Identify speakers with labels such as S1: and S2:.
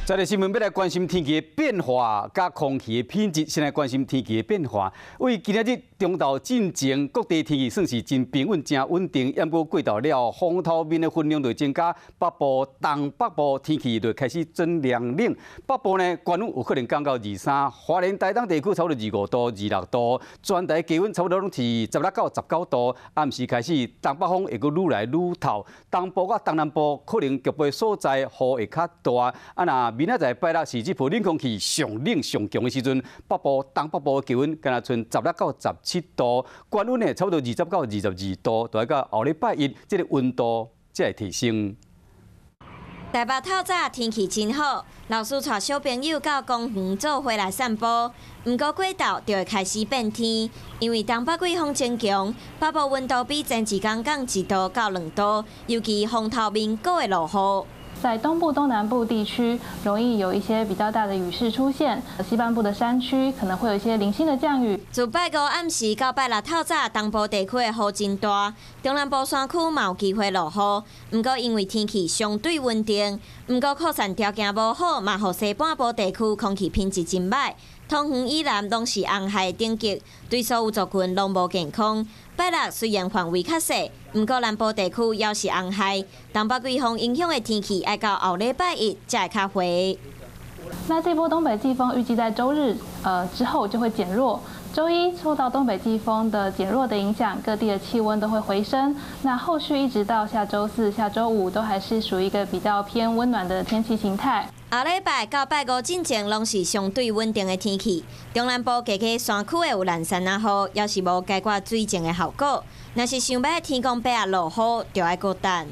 S1: 這个新聞欲來關心天氣的變化佮空氣的品質，先來關心天氣的變化。為今仔日中晝進前，各地天氣算是真平穩、真穩定。毋過過晝了後，風頭面的雲量就增加，北部、東北部天氣就開始轉涼冷。北部呢，高溫有可能降到23，花蓮、台東地區差不多25度、26度，全台低溫差不多攏是16到19度。暗時開始，東北風會閣愈來愈透，東部佮東南部可能局部所在雨會較大。啊，若明仔載拜六是這波冷空氣上冷上強的時陣，北部、東北部的氣溫敢若賰16到17度，高溫呢差不多20到22度，就愛到後禮拜一，這個溫度才會提升。
S2: 台北透早天氣真好，老師帶小朋友到公園做伙來散步。毋過過晝就會開始變天，因為東北季風增強，北部溫度比前一工降1度到2度，尤其風頭面閣會落雨。
S3: 在東部、東南部地區，容易有一些比較大的雨勢出現。西半部的山區可能會有一些零星的降雨。
S2: 自拜五暗時到拜六透早，東部地區的雨真大，中南部山區嘛有機會落雨。毋過因為天氣相對穩定，毋過擴散條件無好，嘛予西半部地區空氣品質真䆀。桃園以南攏是紅海等級，對所有族群攏無健康。拜六雖然範圍較細，毋過南部地區猶是紅海，東北季風影響的天氣，愛到後禮拜一才會較緩。
S3: 那這波東北季風預計在週日之後就會減弱，週一受到東北季風的減弱的影響，各地的氣溫都會回升。那後續一直到下週四、下週五都還是屬於一個比較偏溫暖的天氣形態。
S2: 後禮拜到拜五進前攏是相對穩定的天氣，中南部加加山區會有零星仔雨，猶是無解決水浸的效果。若是想欲天公伯仔落雨，就愛閣等。